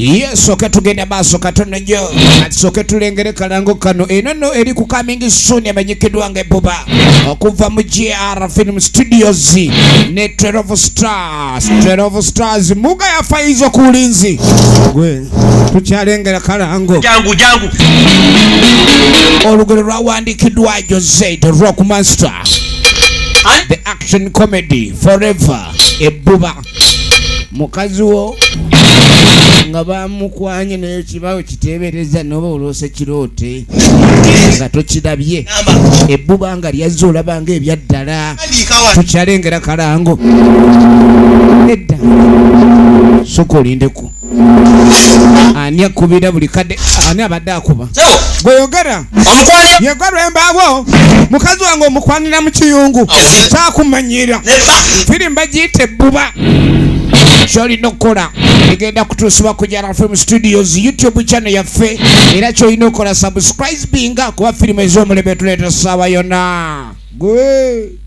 Ye, sooke tugenda maaso katono nnyo, ati sooke tulengere kalango kano. Eno nno eri ku coming soon, emanyikiddwa nga Ebbuba, okuva mu GR Film Studios ne 12 Stars. 12 Stars muga yafayiza ku bulinzi gwe. Tukyalengera kalango. Jangu, jangu. Olugero lwawandiikiddwa Jose the Rock Master, the action comedy forever, Ebbuba. Mukazi wo nga bamukwanye, naye kibawo kiteebereza noba oloose kiroote nga tokirabye. Ebbuba nga lyazze, olaba nga ebyaddala. Tukyalengera kalango. Nedda, soka olindeku. Ani akubira buli kadde? Ani abadde akuba? Gweyogera. Yegwa lwembaawo. Mukazi wange omukwanira mu kiyungu, kyakumanyira. Firimu bagiyita Ebbuba. Kyolina okukola, egenda kutuusibwa ku Jara Film Studios YouTube channel yaffe, era kyolina okukola, subscribinga, kuba firimu ez'omulembe tuleeta ssaawa yonna. Gwe.